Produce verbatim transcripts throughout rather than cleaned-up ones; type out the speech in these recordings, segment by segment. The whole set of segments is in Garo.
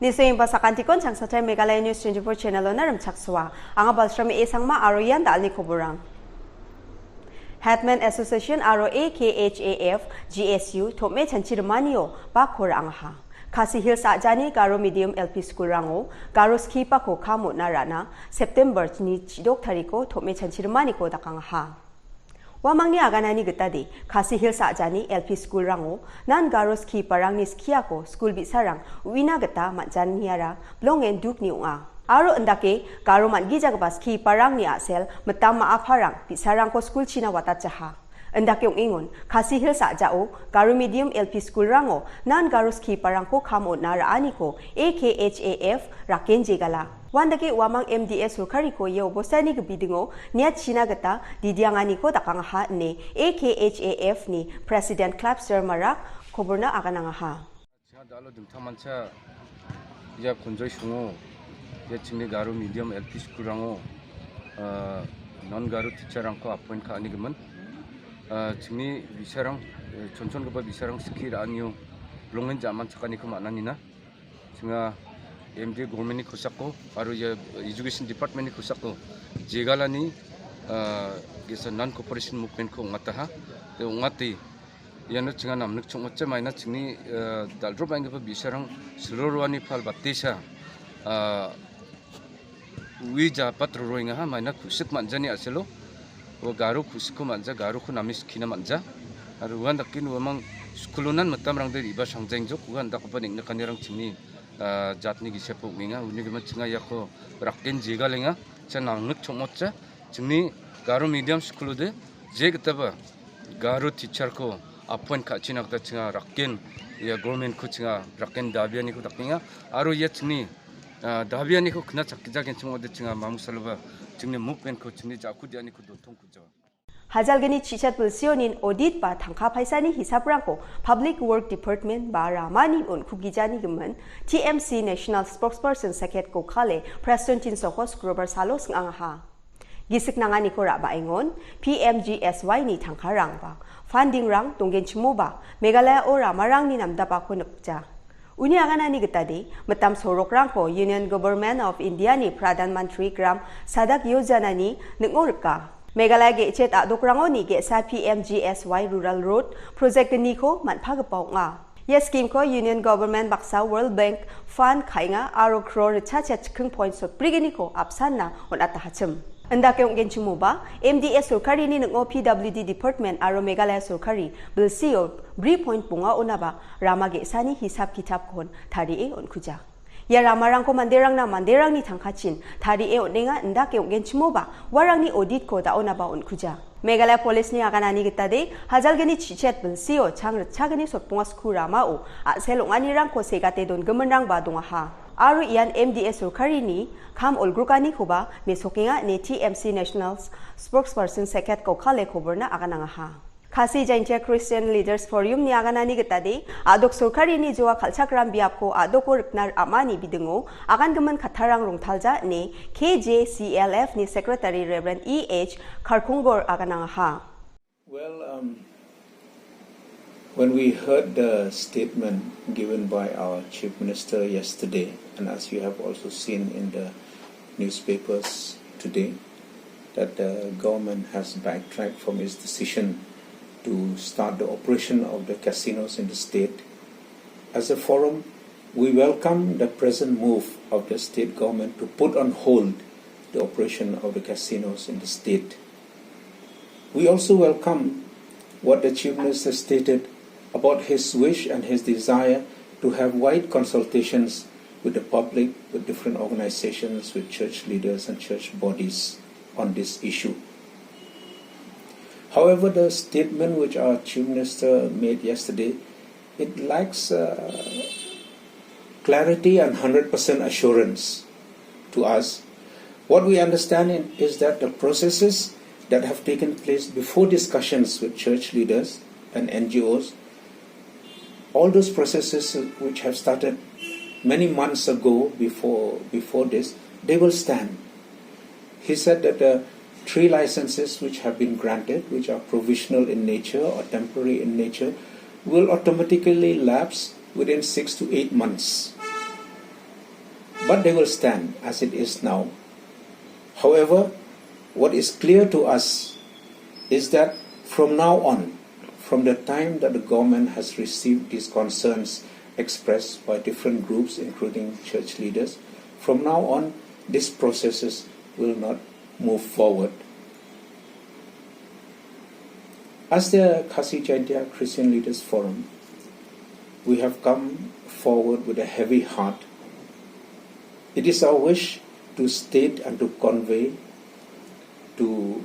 Nisoenggipa sakantikon Changsatai Meghalaya News twenty-four channel-ona rimchaksoa. Anga Balsram A Sangma aro ian da·alni koborang. Headman Association aro A K H A F G S U tom·e chanchi rimanio bakko ra·angaha. Khasi Hills a·jani Garo Medium L P School-rango Garo skipako kam on·a ra·na September-ni chidok tariko tom·e chanchi rimaniko dakangaha. Uamangni aganani gitade, Khasi Hills a·jani L P School-rango nan Garo skiparangni skiako skul bi·sarang uina gita man·janiara bilongen dukni ong·a. Aro indake Garo man·gijagipa skiparangni a·sel mitam ma·aparang bi·sarangko skulchina watatjaha. Indake ong·engon, Khasi Hills a·jao Garo Medium L P School-rango nan Garo skiparangko kam on·a ra·aniko A K H A F raken jegala. Uandake uamang M D A sorkariko ia obostani gibidingo niatchina gita didianganiko dakangaha ine A K H A F-ni President Club Sir Marak koborna aganangaha. Chang·a da·alo dingtangmancha ia Konjoi songo ia chingni Garo Medium L P School-rango, ah, non Garo teacher-rangko appoint ka·anigimin. Ah, chingni bi·sarang, eh, chonchongipa bi·sarang skie ra·anio bilongen ja·manchakaniko man·anina. Ching·a M D A government-ni kosako aro ia Education Department-ni kosako jegalani, ah, ge·sa non cooperation movement-ko ong·ataha. Te ong·ate iano ching·a namnik chongmotja maina chingni, ah, dal·drop aenggipa bi·sarang silro roani pal batesa, ah, ui japat roroengaha maina ku·sik man·jani a·selo. Ua Garo ku·sikko man·ja, Garoko name skina man·ja. Aro uandake uamang skulonan mitamrangde re·baa sangjaengjok, ua indakgipa neng·nikanirang chingni, ah, jatni gisepo ong·enga. Uni gimin ching·a iako raken jegalenga. Ching·a namnik chongmotja. Chingni Garo Medium School-ode jegitaba Garo teacher-ko appoint ka·china gita ching·a raken ia government-ko ching·a raken dabianiko dakenga. Aro ia chingni, ah, dabianiko kna chakkijagenchim ong·ode ching·a mamung saloba chingni movement-ko chingni ja·kudianiko dontongkuja. Hajalgni chichat bilsionin audit ba tangka paisani hisaprangko Public Work Department ba ramani on·kugijani gimin T M C National Spokesperson Seket Gokhale Press Twenty-Soko Sukrobar salo sing·angaha. Gisik nanganiko ra·baengon P M G S Y-ni tangkarang ba funding-rang donggenchimoba Meghalaya-o ramarangni namdapako nikja. Uni aganani gitade, mitam sorokrangko Union Government of India-ni Pradhan Mantri Gram Sadak Yojana-ni ning·o rika. Meghalaya ge·chet a·dokrangoni ge·sa P M G S Y Rural Road project-gniko man·pagipa ong·a. Ia scheme-ko Union Government baksa World Bank Fund ka·enga aro crore ritchachet chikking point sotbrigniko apsanna on·atahachim. Indake ong·genchimoba, M D A sorkarini ning·o P W D Department aro Meghalaya sorkari bilsio bri point bongaonaba rama ge·sani hisap kitapkon tarie on·kuja. Ia ramarangko manderangna manderangni tangkachin tarie on·enga indake ong·genchimoba, uarangni audit-ko da·onaba on·kuja. Meghalaya Police-ni aganani gitade, hajalgni chichet bilsio chang ritchagni sotbonga sku ramao a·sel ong·anirangko segate dongiminrangba dongaha. Aro ian M D A sorkarini kam olgrokanikoba mesokenga ine T M C National Spokesperson Seket Gokhale koborna aganangaha. Khasi Jaintia Christian Leaders Forum-ni aganani gitade, a·dok sorkarini joa kal·chakram biapko a·doko rikna amani bidingo agangimin kattarang rongtalja ine K J C L F-ni Secretary Reverend E H Karkongor aganangaha. Well, um, when we heard the statement given by our Chief Minister yesterday, and as you have also seen in the newspapers today, that the government has backtracked from its decision to start the operation of the casinos in the state. As a forum, we welcome the present move of the state government to put on hold the operation of the casinos in the state. We also welcome what the Chief Minister stated about his wish and his desire to have wide consultations with the public, with different organizations, with church leaders and church bodies on this issue. However, the statement which our Chief Minister made yesterday, it lacks, uh, clarity and hundred percent assurance to us. What we understand in, is that the processes that have taken place before discussions with church leaders and N G Os, all those processes which have started many months ago before, before this, they will stand. He said that the three licenses which have been granted, which are provisional in nature or temporary in nature, will automatically lapse within six to eight months. But they will stand as it is now. However, what is clear to us is that from now on, from the time that the government has received these concerns expressed by different groups, including church leaders, from now on, these processes will not move forward. As the Khasi Jaintia Christian Leaders Forum, we have come forward with a heavy heart. It is our wish to state and to convey to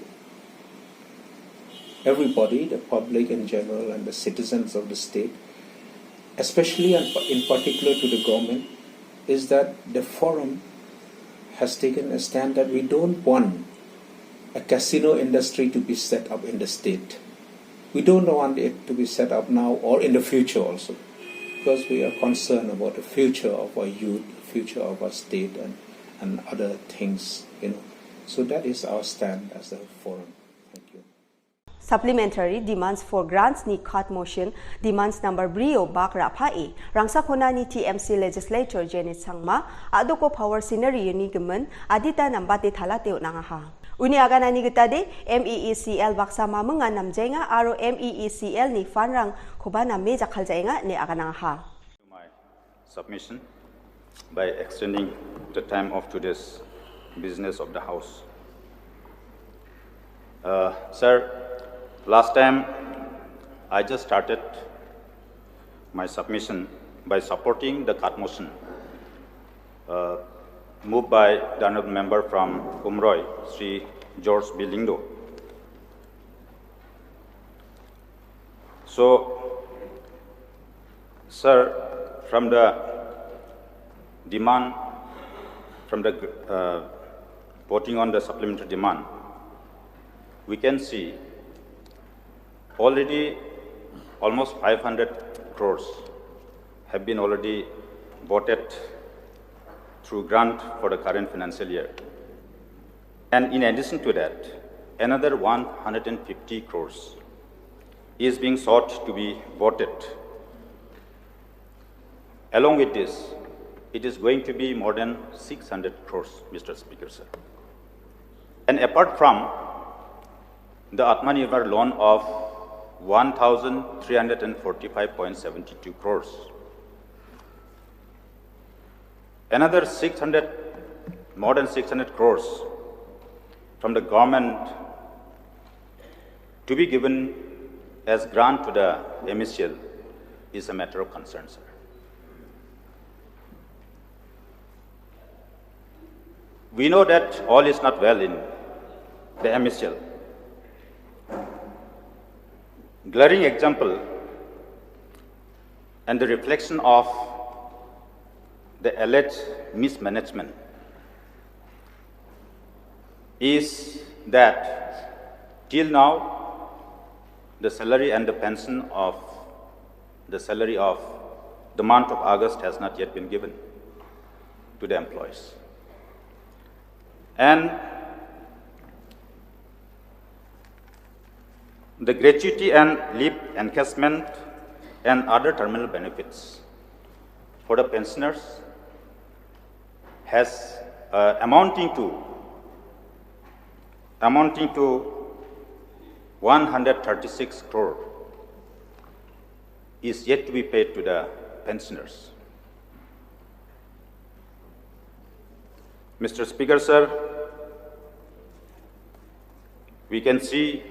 everybody, the public in general and the citizens of the state, especially and in particular to the government, is that the forum has taken a stand that we don't want a casino industry to be set up in the state. We don't want it to be set up now or in the future also, because we are concerned about the future of our youth, future of our state, and, and other things, you know. So that is our stand as a forum. Thank you. Supplementary Demands for Grants ni Card Motion Demands number brio bak ra·pae Rangsakonani T M C Legislator Janet Sangma, a·doko Power Scenery-oni gimin Adita Nambate talate on·angaha. Uni aganani gitade M E E C L baksa mamingan namjaenga aro M E E C L ni fund-rangkoba name jakkaljaenga ine aganangaha. My submission by extending the time of today's business of the House. Uh, sir, last time I just started my submission by supporting the Card Motion uh, moved by the honorable member from Umroi, Sri George B. Lyngdoh. So, sir, from the demand, from the uh, voting on the supplementary demand, we can see already almost five hundred crores have been already voted through grant for the current financial year. And in addition to that, another one hundred fifty crores is being sought to be voted. Along with this, it is going to be more than six hundred crores, Mister Speaker, sir. And apart from the Atmanirbhar loan of one thousand three hundred forty-five point seven two crores, another six hundred, more than six hundred crores from the government to be given as grant to the M E C L is a matter of concern, sir. We know that all is not well in the M E C L. Glaring example and the reflection of the alleged mismanagement is that till now the salary and the pension of the salary of the month of August has not yet been given to the employees. And the gratuity and leave encashment and other terminal benefits for the pensioners has uh, amounting to amounting to one hundred thirty-six crore is yet to be paid to the pensioners. Mister Speaker, sir, we can see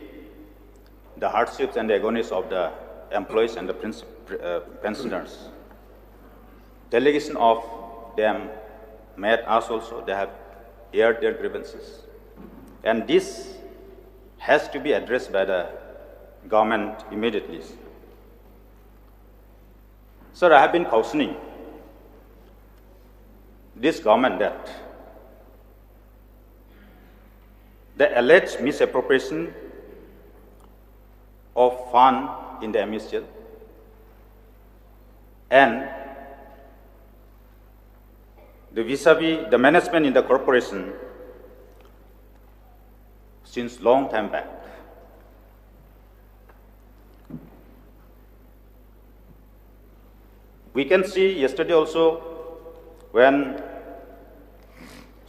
the hardships and agonies of the employees and the princ- uh, pensioners. Delegation of them met us also, they have aired their grievances. And this has to be addressed by the government immediately. Sir, I have been cautioning this government that the alleged misappropriation of fund in the M E C L and the vis-a-vis the management in the corporation since long time back. We can see yesterday also when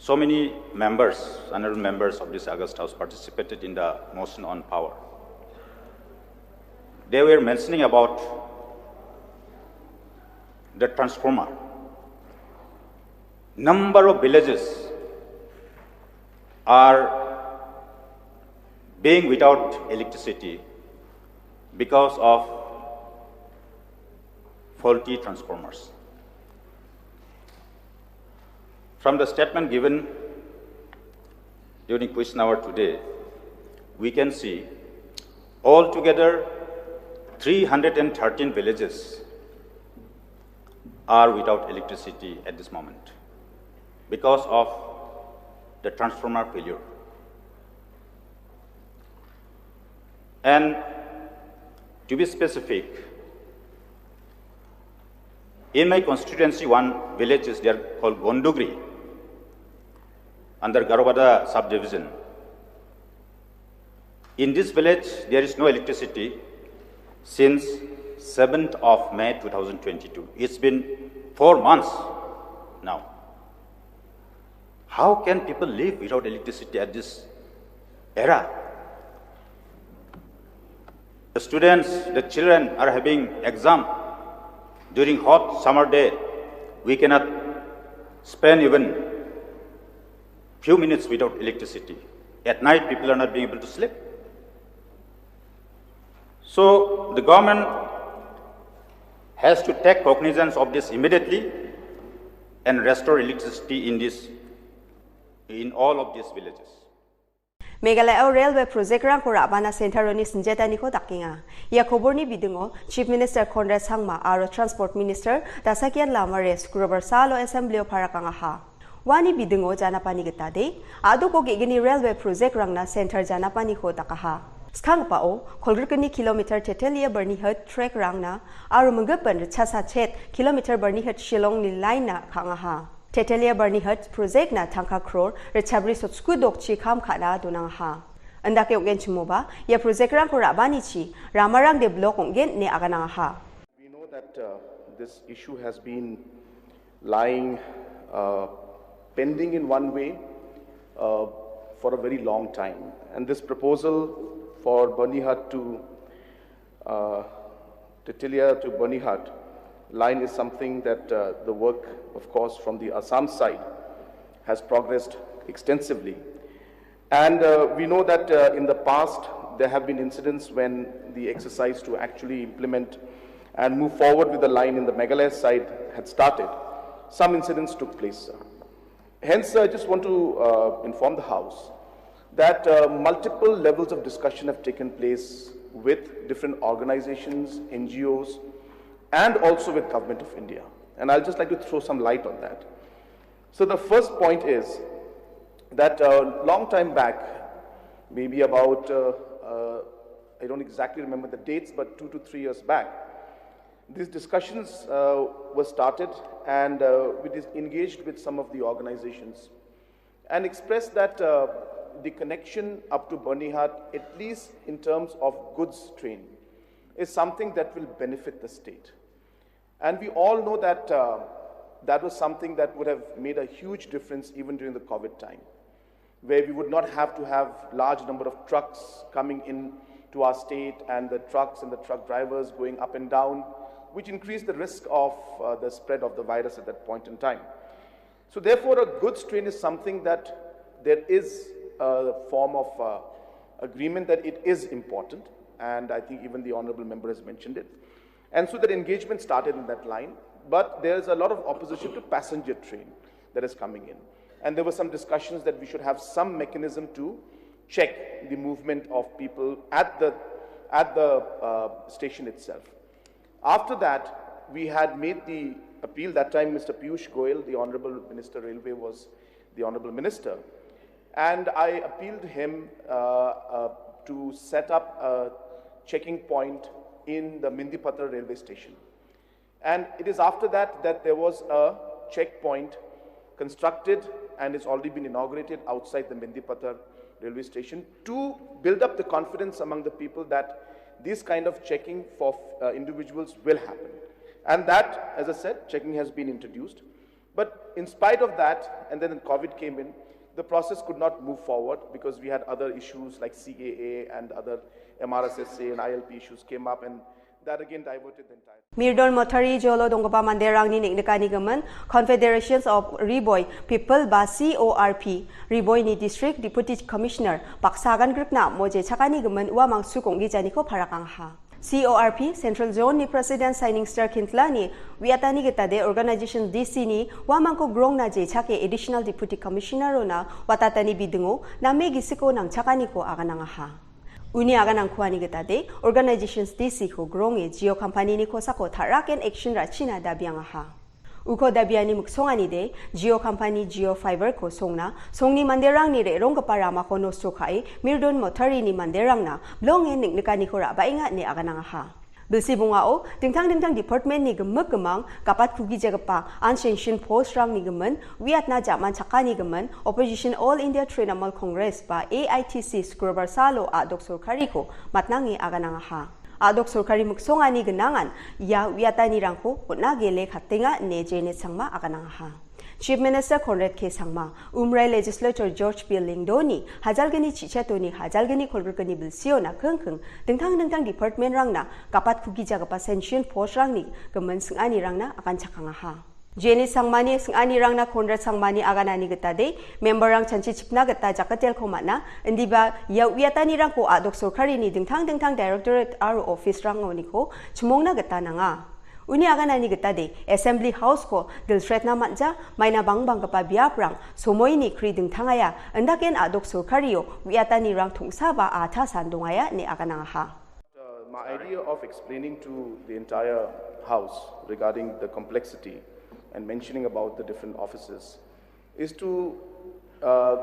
So many members, honorable members of this august House participated in the motion on power. They were mentioning about the transformer. Number of villages are being without electricity because of faulty transformers. From the statement given during question hour today, we can see altogether three hundred and thirteen villages are without electricity at this moment because of the transformer failure. And to be specific, in my constituency, one village is there called Gondugri under Garobada subdivision. In this village, there is no electricity since seventh of May two thousand twenty-two. It's been four months now. How can people live without electricity at this era? The students, the children are having exam during hot summer day. We cannot spend even few minutes without electricity. At night, people are not being able to sleep. So the government has to take cognizance of this immediately and restore electricity in this, in all of these villages. Meghalaya-o railway project-rangko ra·bana centre-oni sinjetaniko dakenga. Ia koborni bidingo Chief Minister Conrad Sangma aro Transport Minister Dasakian Lamare Sukrobar salo assembly-o parakangaha. Uani bidingo janapani gitade, a·doko ge·gni railway project-rangna centre janapaniko dakaha. Skanggipao, kolgrikni kilometer Tetelia Byrnihat track-rangna aro minggipin ritchasa chet kilometer Byrnihat Shillong-ni line-na ka·angaha. Tetelia Byrnihat project-na tangka crore ritchabri sotsku dokchi kam ka·na donangaha. Indake ong·genchimoba, ia project-rangko ra·banichi ramarang develop ong·gen ine aganangaha. We know that uh, this issue has been lying uh, pending in one way uh, for a very long time. And this proposal for Byrnihat to uh, Titilia to Byrnihat line is something that uh, the work, of course, from the Assam side has progressed extensively. And uh, we know that uh, in the past, there have been incidents when the exercise to actually implement and move forward with the line in the Meghalaya side had started. Some incidents took place, sir. Hence, I just want to uh, inform the House that uh, multiple levels of discussion have taken place with different organizations, N G Os, and also with Government of India. And I'll just like to throw some light on that. So the first point is that a long time back, maybe about, uh, uh, I don't exactly remember the dates, but two to three years back, these discussions uh, were started and uh, we dis- engaged with some of the organizations and expressed that uh, the connection up to Byrnihat, at least in terms of goods train, is something that will benefit the state. And we all know that uh, that was something that would have made a huge difference even during the COVID time, where we would not have to have large number of trucks coming in to our state and the trucks and the truck drivers going up and down, which increased the risk of uh, the spread of the virus at that point in time. So therefore, a goods train is something that there is a form of uh, agreement that it is important, and I think even the honorable member has mentioned it. And so that engagement started in that line, but there is a lot of opposition to passenger train that is coming in. And there were some discussions that we should have some mechanism to check the movement of people at the, at the uh, station itself. After that, we had made the appeal. That time, Mister Piyush Goyal, the Honorable Minister Railway, was the Honorable Minister. And I appealed him uh, uh, to set up a checking point in the Mindipatra railway station. And it is after that that there was a checkpoint constructed and it's already been inaugurated outside the Mindipatra railway station to build up the confidence among the people that this kind of checking for uh, individuals will happen. And that, as I said, checking has been introduced. But in spite of that, and then COVID came in, the process could not move forward because we had other issues like C A A and other M R S S A and I L P issues came up, and that again diverted the entire. Mirdon Mothari jolo donggipa manderangni neng·nikanigimin Confederations of Ri Bhoi People ba C O R P, Ri Bhoini District Deputy Commissioner baksa agan grikna moje chakanigimin uamang sukong gijaniko parakangaha. C O R P Central Zone ni President Shining Star Kintlani uiatani gitade Organization D C ni uamangko grongna je chake Additional Deputy Commissioner ona watatani bidingo name gisiko nangchakaniko aganangaha. Uni aganangkuani gitade Organizations D C ko gronge Jio Company ni kosako taraken action rachina dabiangaha. Uko dabiani miksonganide Jio Company Jio Fiber ko songna, songni manderangni re·ronggipa ramako nosto ka·e Mirdon Motarini manderangna blonge neng·nikaniko ra·baenga ine aganangaha. Bilsi bongao dingtang dingtang department ni gimik gimang gapat kugijagipa unsanctioned post rangni gimin uiatna jaman chakani gimin opposition All India Trinamool Congress ba A I T C skrobar salo a·dok sorkariko matnange aganangaha. A·dok sorkari miksongani gnangan ia uiatanirangko on·a gele katenga ine Jane Sangma aganangaha. Chief Minister Conrad K Sangma, Umrai Legislator George P Lyngdoh-ni hajalgni chichatoni hajalgni kolgrikni bilsiona kingking dingtang dingtang department-rangna gapat kugijagipa sanctioned post-rangni gimin sing·anirangna aganchakangaha. Jane Sangmani sing·anirangna Conrad Sangmani aganani gitade member-rang chanchichipna gita jakatelko man·a, indiba ia uiatanirangko a·dok sorkarini dingtang dingtang directorate aro office-rangoniko chimongna gita nanga. Uni aganani gitade Assembly House-ko dilsretna man·ja, maina bangbanggipa biaprang somoini kri dingtangaia, indaken a·dok sorkario uiatanirang tong·saba a·ta sandongaia ine aganangaha. Uh, my idea of explaining to the entire House regarding the complexity and mentioning about the different offices is to, uh,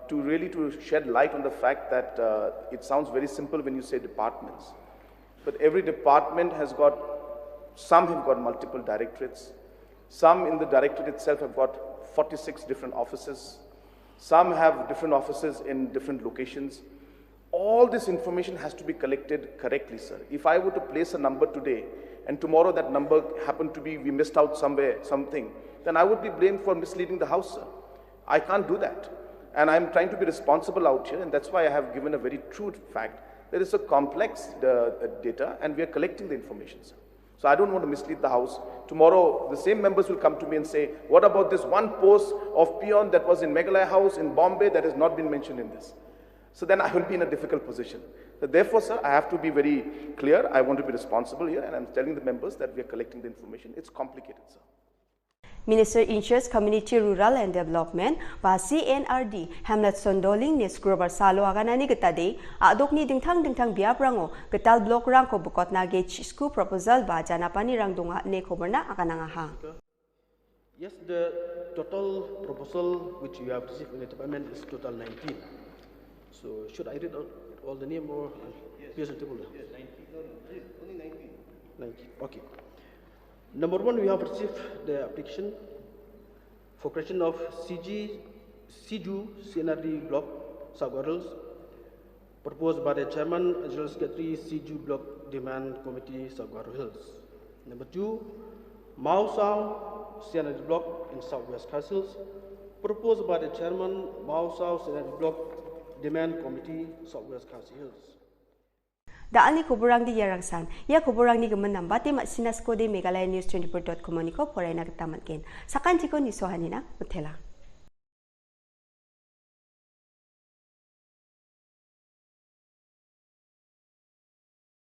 to really to shed light on the fact that, uh, it sounds very simple when you say departments, but every department has got, some have got multiple directorates, some in the directorate itself have got forty-six different offices, some have different offices in different locations. All this information has to be collected correctly, sir. If I were to place a number today and tomorrow that number happened to be, we missed out somewhere, something, then I would be blamed for misleading the House, sir. I can't do that. And I'm trying to be responsible out here, and that's why I have given a very true fact. There is a complex, uh, data, and we are collecting the information, sir. So I don't want to mislead the House. Tomorrow, the same members will come to me and say, "What about this one post of peon that was in Meghalaya House in Bombay that has not been mentioned in this?" So then I will be in a difficult position. So therefore, sir, I have to be very clear. I want to be responsible here, and I'm telling the members that we are collecting the information. It's complicated, sir. Minister in charge Community Rural and Development ba C N R D Hamletson Dohling-ni skrobar salo aganani gitade a·dokni dingtang dingtang biaprango gital block-rangko bukotna ge chisku proposal ba janapanirang donga ine koborna aganangaha. Yes, the total proposal which you have received in the department is total nineteen. So should I read out all the name or? Yes. Yes, nineteen. No, no, only nineteen. Nineteen. Okay. Number one, we have received the application for creation of C G, Siju C N R D block, South Garo Hills, proposed by the chairman, General Secretary, Siju Block Demand Committee, South Garo Hills. Number two, Mausau C N R D Block in Southwest Khasi Hills, proposed by the chairman, Mausau C N R D Block Demand Committee, Southwest Khasi Hills. Da·alni koborangde iarangsan. Ia koborangni gimin nambate ma·sina skode Meghalaya News twenty-four dot com-oniko poraina gita man·gen. Sakantiko nisohanina, mitela.